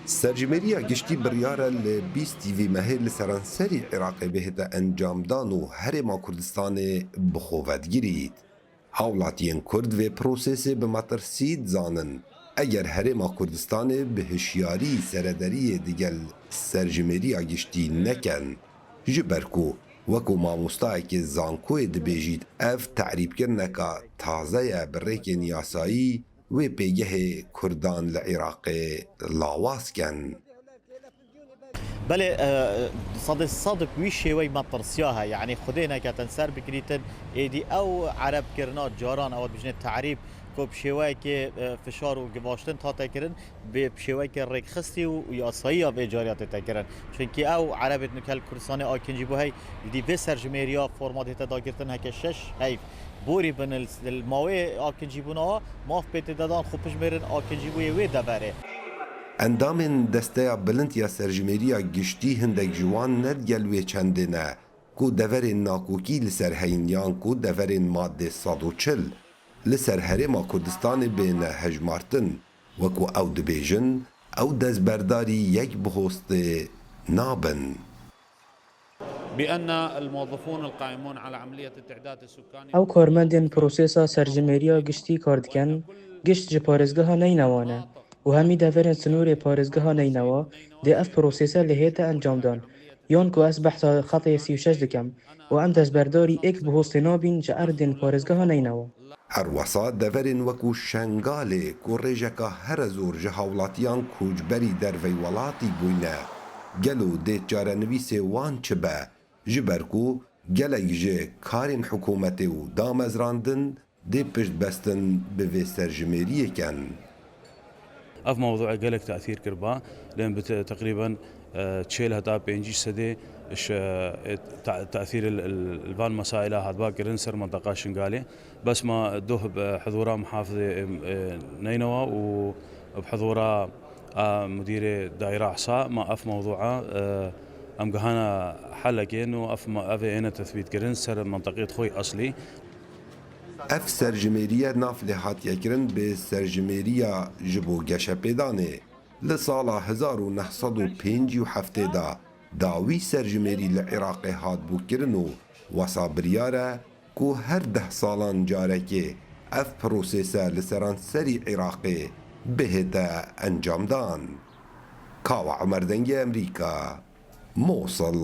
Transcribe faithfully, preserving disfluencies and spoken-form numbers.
Serjimêriya giştî biryar e li bîstî vî mehê li seranserî Iraqê bihête encamdan û Herêma Kurdistanê bi xwe vedigirît. Hawlatiyên Kurd vê prosesê bi metirsî dizanin. Eger Herêma Kurdistanê bi hişyarî serederiyê digel serjimêriya giştî neken, ji ber ku, wekû mamostayekê zankoyê dibêjît, ev terîbkirineka taze ye bi rêkên yasayî, wê pêgehê Kurdan li Iraqê lawaz ken. Belê, e, sedê sed bi wî şêwey metirsiya heye, yanî Xwedê neketin ser bikirîtin, êdî ew erebkirina caran, ew dibêjinê terîb, ku bi şêweyekê, e, fişar û givaştin hate kirin, bi şêweyekê rêkxistî û yasayî ya vê carî ya tête kirin. Çunkî ew erebêt nûke li Kurdistanê akincî bû hey, êdî vê serjimêriya forma dihête dagirtin heke şeş heyv. Borî bin li, li mawê akincîbûna maf pê tê de dan xwe bijmêrin akincîbûyê wê deverê. Endamên Desteya Bilind ya Serjimêriya Giştî hindek ji wan ne digel wê çendê ne ku deverên nakokî li ser heyin yan ku deverên madê sed û çil li ser Herêma Kurdistanê bêne hejmartin, wekû ew dibêjin, ew destberdarî yek bihostê nabin. بأن الموظفون القائمون على عملية التعداد السكاني Ew karmendên prosesa serjimêriya giştî kar dikin, gişt ji parêzgeha Neynewa ne û hemî deverên sinûrê parêzgeha Neynewa dê ev prosese lihête encamdan, yan ku ez behsa xetê sî û şeş dikim û em destberdarî êk bihostê nabîn ji erdên parêzgeha Neynewa. Herwesa deverên wekû Şengalê ku rêjeka here zor ji hawlatiyan koçberî dervey welatî bûyne, gelo dê çarenivîsê wan çi be? Ji ber ku gelek ji karên hikûmetê û damezrandin dê piştbestin bi vê serjimêriyê ken. Ev mewdûe gelek tesîr kiriba, lê bi te- teqrîben e, çêl heta pêncî sedê ji e, te- tesîr li li van mesaîla hatba kirin ser menteqa Şingalê. Bes ma doh bi hizûra muhafizê e, e, Neynewa û bi hizûra a mudîrê daîra Ihsa ma ev mewdûa e, em gihana helekê û ev ma- ev ê êne tespîtkirin ser menteqê xwe yê eslî. Ev serjimêriye nav lê hatiye kirin bi serjimêriya ji bo geşepêdanê. Li sala hezar û neh sed û pêncî û heftê de dawî serjimêrî li Iraqê hatbû kirin û wesa biryar e ku her deh salan carekê ev prosese li seranserî Iraqê bihête encamdan. Kawa Emer Dengê Emerîka, Mosil.